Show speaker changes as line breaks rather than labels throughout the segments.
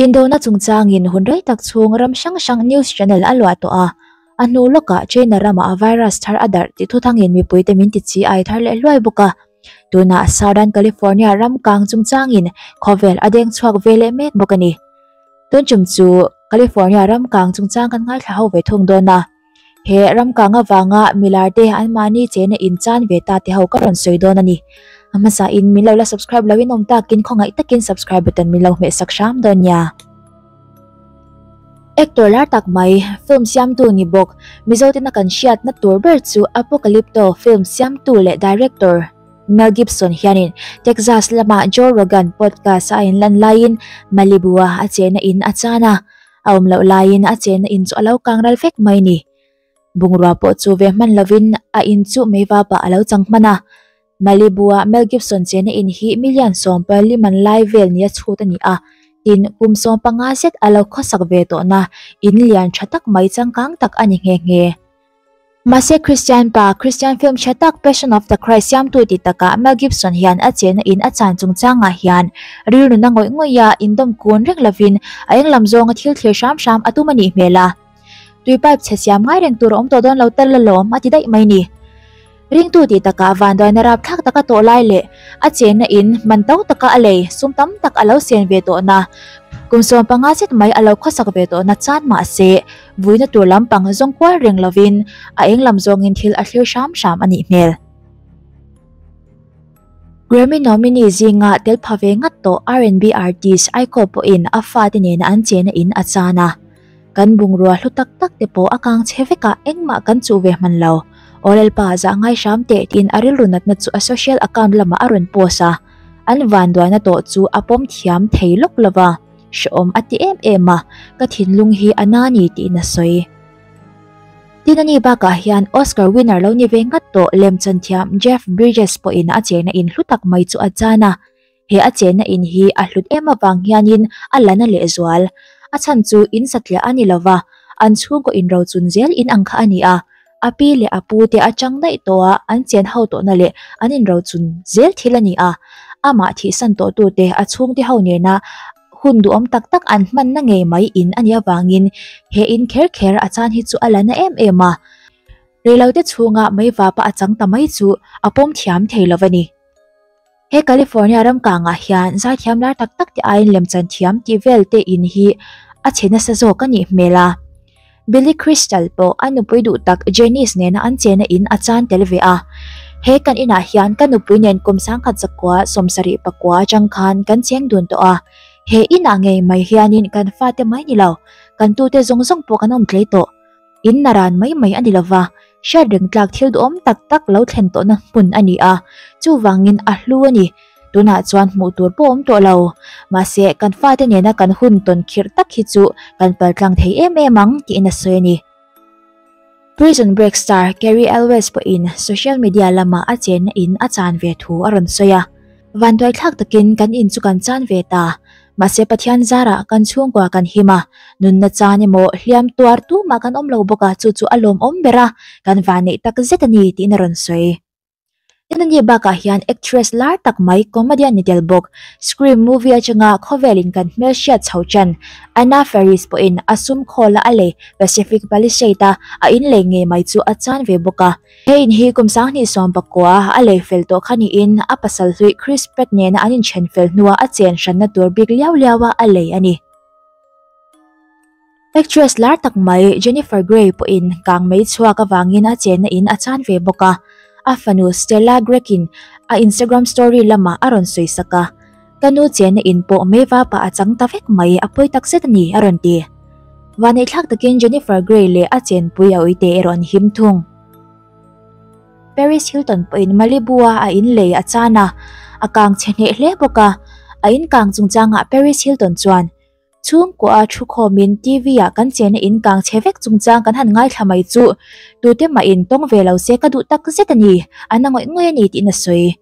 Indona chungchangin hun rei tak chhung ram hrang hrang news channel a luah tawh a, a hnu lawkah China ramah a virus thar a darh tih thuthangin mipuite min ti chi ai thar leh hluai bawk a. Tunah Southern California ram kang chungchangin khawvel a deng chhuak ve leh mek bawk a ni. Tun tum chu California ram kang chungchang kan ngaithla ho ve thung dawn a. He ram kang avanga milar te anmahni chena inchan ve ta te ho ka rawn sawi dawn a ni. A hmasa in min lo la subscribe lo in awm takin khawngaih takin subscribe button min lo hmeh sak hram dawn nia. Actor lar tak mai, film siamtu ni bawk, Mizo tena kan hriatna tur ber chu Apocalypto film siamtu leh director Mel Gibson hianin Texas lama Joe Rogan podcast a inlan laiin Malibu-a a chena in a chan a. A awm loh laiin a chenna in chu a lo kang ral vek mai ni. Bungrua pawh chu ve hman lovin a in chu meiva pah a lo chang hman a. Malibu-a Mel Gibson chenna in hi million 14 man lai vel nia chhut a ni a, tin kum 15 zet a lo khawsak ve tawhna in lian tha tak mai changkang tak a ni nghe nghe. Mahse Christian pa, Christian film tha tak Passion of the Christ siamtu ti takah Mel Gibson hian a chenna in a chan chungchangah hian rilru na ngawih ngawih a indawm kun reng lovin a eng lam zawnga thil thlir hram hram a tum a nih hmel a. Tui pipe chhe siam ngai reng tur a awm tawh dawn lo tel alawm a ti daih mai ni. Ringtu ti takah vanduaina rapthlak taka tawh lai leh a chenna in man to taka a lei sum tam tak a lo sen ve tawhna kum 15 zet mai a lo khawsak ve tawhna chan mahse vuina tur lampang zawng kual reng lovin a eng lam zawngin thil a thlir hram hram a nih hmel. Grammy nominee zinga tel pha ve ngat tawh R&B artist Aiko pawhin a fate nena an chenna in a chan a. Kan bungrua hlu tak tak te pawh a kang chhe vek a, engmah kan chuh ve hman lo. Aw Lalpa, zah ngai hram teh tiin a rilru natna chu a social account lamah a rawn post a. An vanduaina tawh chu a pawm thiam thei lawk lo va, hrehawm a ti em em a, ka thinlung hi a na ni tiin a sawi. Tin ani bakah hian Oscar winner lo ni ve ngat tawh lemchan thiam Jeff Bridges pawhin a chenna in hlu tak mai chu a chan a. He a chenna in hi a hlut em avang hianin a la na lehzual. A chhan chu in satliah a ni lova, an chhungkaw inrochun zel in ang kha a ni a. A pi leh a pu te atang daih tawh a an chen ho tawhna leh an inrochun zel thil a ni a. Amah thihsan tawhtute a chhungte ho nena hun duhawm tak tak an hmanna ngei mai in a nih avangin he in kher kher a chan hi chu a la na em em a. Reilote chhunga meivapa a chang ta mai chu a pawm thiam thei lo a ni. He California ram kangah hian zaithiam lar tak tak te aiin lemchan thiam tih vel te in hi a chhe nasa zawk a nih hmel a. Billy Crystal pawh a nupui duh tak Janice nena an chena in a chan tel ve a. He kan inah hian ka nupui nen kum 1979 atang khan kan cheng dun tawh a. He inah ngei mai hianin kan fate mai ni lo, kan tute zawng zawng pawh kan awm tlei tawh. In naran mai mai a ni lova, hriat reng tlak thil duhawm tak tak lo thlen tawhna hmun a ni a, chuvangin a hlu a ni. Tunah chuan hmuh tur pawh awm tawh lo. Mahse, kan fate nena kan hun tawn khirh tak hi chu kan paltlang thei em em ang tiin a sawi a ni. Prison Break star Cary Elwes pawhin social media lama a chenna in a chan ve thu a rawn sawi a. Vanduaithlak takin kan in chu kan chan ve ta. Mahse Pathian zarah kan chhungkua kan him a, nunna chan emaw hliam tuar tumah kan awm lo bawk a, chu chu a lawmawm ber a, kan vanneih tak zet a ni tiin a rawn sawi. Tin ani bakah hian actress lar tak mai comedian ni tel bawk, Scream movie atanga khawvelin kan hmelhriat chho ṭan Anna Faris pawhin a sum khawla a lei Pacific Palisade-a a inlei ngei mai chu a chan ve bawk a. He in hi kum 2019 a lei fel tawh kha niin a pasal hlui Chris Pratt nena an inthen fel hnua a chen hranna tur bik liau liau a a lei a ni. Actress lar tak mai Jennifer Grey pawhin kang mei chhuak avangin a chenna in a chan ve bawk a, a fanu Stella Gregg-in a Instagram story lamah a rawn sawi sak a, Ka nu chenna in pawh mei vapa a chang ta vek mai, a pawi tak zet a ni, a rawn ti. Vaneihthlak takin Jennifer Grey leh a chenpui a uite erawh an him thung. Paris Hilton pawhin Malibu-a a in lei a chan a, a kang chhe hneh hle bawk a. A in kang chungchangah Paris Hilton chuan, Chhungkua thu khawmin TV-ah kan chenna in kang chhe vek chungchang kan han ngaithla mai chu tute mahin tawng ve lo se ka duh tak zet a ni, a na ngawih ngawih a ni tiin a sawi.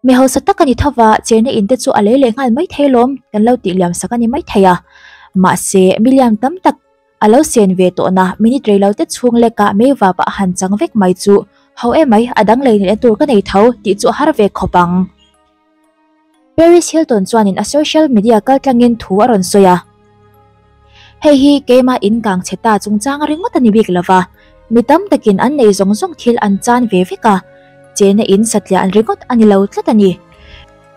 Mi hausa tak a ni tho va, chenna in te chu a lei leh nghal mai thei lawm kan lo tih liam sak a ni mai thei a. Mahse, milian tam tak a lo sen ve tawhna minute rei lo te chhung leka meiva pah a han chang vek mai chu ho emai a dang lei nihna tur ka nei tho tih chu a har ve khawp ang. Paris Hilton chuanin a social media kaltlangin thu a rawn sawi a. Hei hi keimah in kang chhe ta chungchang ringawt a ni bik lova, mi tam takin an nei zawng zawng thil an chan ve vek a, chena in satliah ringawt a ni lo tlat a ni.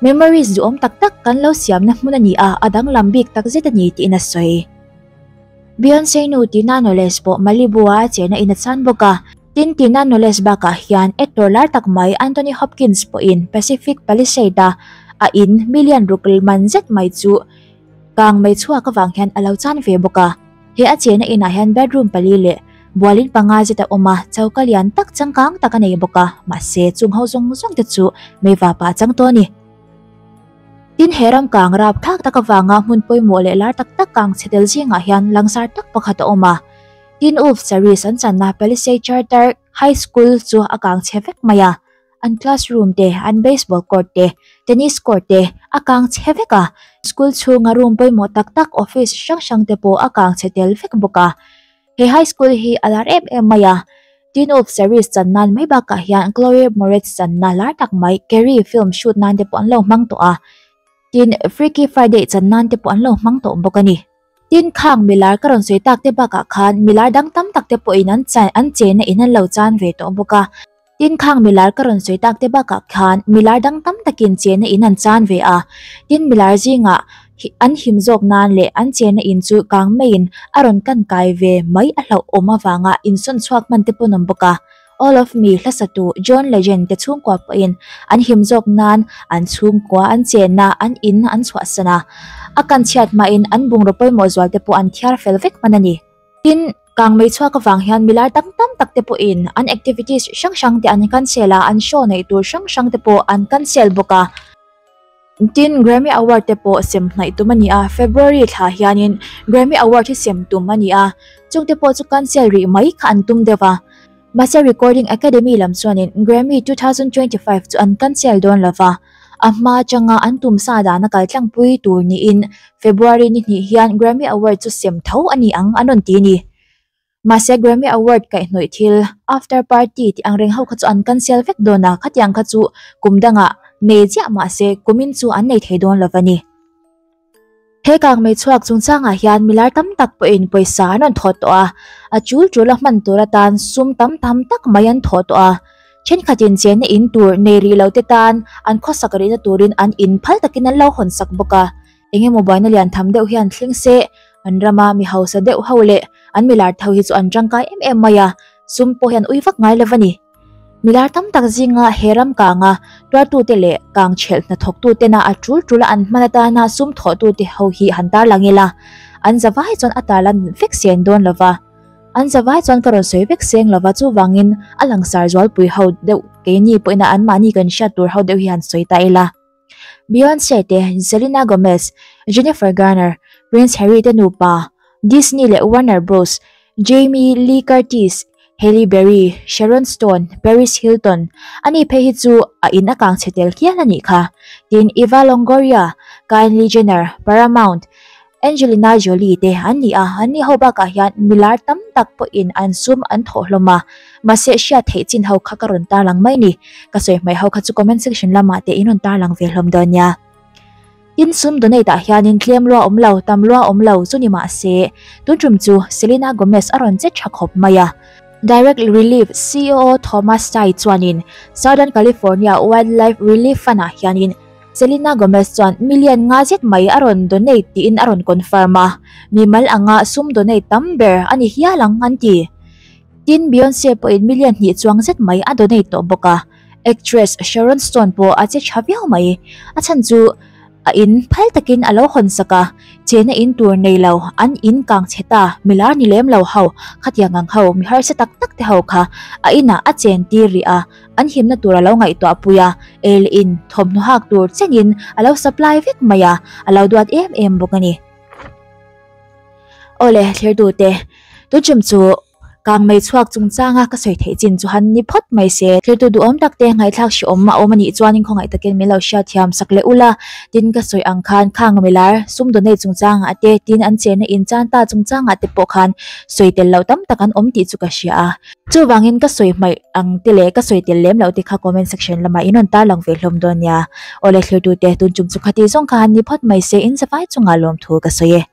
Memories duhawm tak tak kan lo siamna hmun a ni a, a danglam bik takzet a ni tiin a sawi. Beyonce nu Tina Knowles pawh Malibu-a a chena in a chan bawk a. Tin, Tina Knowles bakah hian actor lar tak mai Anthony Hopkins pawhin Pacific Palisade-a a in million ruk man zet mai chu kang mai chhuak avang hian a lo chan ve bawk a. He a chena inah hian bedroom pali leh bualin panga zet a awm a, choka lian tak changkang tak a nei bawk a, mahse chung ho zawng zawng te chu meivapa a chang tawh a ni. Tin, he ram kang rap thlak tak avanga hmun pawimawh leh lar tak tak kang chhe tel zingah hian langsar tak pakhat a awm a. Tin, Ulf Saris an channa Palisade Charter High School chu a kang chhe vek mai a. An classroom te, an baseball court te, tennis court te a kang chhe vek a. School chhunga room pawimawh tak tak office hrang hrang te pawh a kang chhe tel vek bawk a. He high school hi a lar em em mai a. Tin Ulf Saris chan nan mai bakah hian Chloe Moretz channa lar tak mai Carrie film shoot nan te pawh an lo hmang tawh a. Tin, Freaky Friday chan nan te pawh an lo hmang tawh bawk a ni. Tin, khang milar ka rawn sawi tak te bakah khan milar dang tam tak te pawhin an chan an chenna in an lo chan ve tawh bawk a. Tin, khang milar ka rawn sawi tak te bakah khan milar dang tam takin chenna in an chan ve a. Tin, milar zingah an him zawk nan leh an chenna in chu kang maiin a rawn kan kai ve mai a hlauhawm avanga insawn chhuak hman te pawh an awm bawk a. All of Me hlasatu John Legend te chhungkua pawhin an him zawk nan an chhungkua an chenna an in an chhuahsan a, a kan chhiat hmain an bungraw pawimawh zual te pawh an thiar fel vek hman a ni. Tin, kangmei chhuak avang hian milar tam tam tak te pawhin an activities hrang hrang te an cancel a, an show neih tur hrang hrang te pawh an cancel bawk a. Tin, Grammy Award te pawh sem hnaih tum a ni a, February thla hianin Grammy Award hi sem tum a ni a, chungte pawh chu cancel rih mai kha an tum deuh a. Mahse Recording Academy lam chuanin Grammy 2025 chu an cancel dawn lo va, a hma atanga an tum sa dana kal tlangpui tur niin February ni hnih hian Grammy Award chu sem tho a ni ang an rawn ti a ni. Mahse Grammy Award kaihhnawih thil after party tih ang reng ho kha chu an cancel vek dawn a, khatiang kha chu kum dangah nei chiah mahse kumin chu an nei thei dawn lo va ni. He kangmei chhuak chungchangah hian milar tam tak pawhin pawisa an rawn thawh tawh a, a tul tul a hman tur atan sum tam tham tak mai an thawh tawh a. Thenkhatin chenna in tur nei rih lo te tan an khawsak rihna turin an in phal takin an lo hawn sak bawk a. Eng emaw buaina lian tham deuh hian thleng se, an rama mi hausa deuh ho leh an milar tho hi chu an tangkai em em mai a, sum pawh hian ui vak ngai lo a ni. Milar tam tak zinga he ram kanga tuartute leh kang chhelh hnathawktu tena a tul tula an hman atana sum thawhtute ho hi han tarlang ila, an zavai chuan a tarlan vek sen dawn lo va. An zavai chuan ka rawn sawi vek seng lo va, chuvangin a langsar zualpui ho deuh keini pawhin anmahni kan hriat tur ho deuh hi han sawi ta ila. Beyonce te, Selena Gomez, Jennifer Garner, Prince Harry te nupa, Disney leh Warner Bros, Jamie Lee Curtis, Halle Berry, Sharon Stone, Paris Hilton, ani phei hi chu a in a kang chhe tel hial a nih kha. Tin, Eva Longoria, Kylie Jenner, Paramount, Angelina Jolie te an ni a, an ni ho bakah hian milar tam tak pawhin an sum an thawh hlawm a, mahse hriat theih chin ho kha ka rawn tarlang mai ni, ka sawi hmaih ho kha chu comment section lamah te in rawn tarlang ve hlawm dawn nia. Tin sum donate ah hianin tlem lua awm lo, tam lua awm lo chu ni mahse tun tum chu Selena Gomez a rawn che tha khawp mai a. Direct Relief CEO Thomas Tai chuanin Southern California Wildlife Relief Fund ah hianin Selena Gomez chuan million nga zet mai a rawn donate tiin a rawn confirm a, mimal anga sum donate tam ber a ni hial ang an ti. Tin, Beyonce pawhin million hnih chuang zet mai a donate tawh bawk a, actress Sharon Stone pawh a che tha viau mai. A chhan chu a in phal takin a lo hawn sak a, chena in tur nei lo, an in kang chhe ta, milar ni lem lo ho, khatiang ang ho, mi harsa tak tak te ho kha a inah a chen tir rih a, An himna tur a lo ngaihtuah pui a, ei leh in thawmhnaw hak tur chengin a lo supply vek mai a, a lo duat em em bawk a ni. Awle, thlertute, tun tum chu Kang mei chhuak chungchanga ka sawi theih chin chu han ni phawt mai se. Thiltu duhawm tak te ngaihthlak hrehawm a awm a nih chuanin khawngaih takin min lo hriatthiam sak leh ula. Tin ka sawi ang khan khang milar sum donate chungchangah te, tin an chenna in chan ta chungchangah te pawh khan sawi tel loh tam tak an awm tih chu ka hria a. Chuvangin ka sawi hmaih ang te leh ka sawi tel lem loh te kha comment section lamah in rawn tarlang ve hlawm dawn nia. Awle thlirtute tun tum chu khati zawng kha han ni phawt mai se in zavai chungah lawmthu ka sawi e.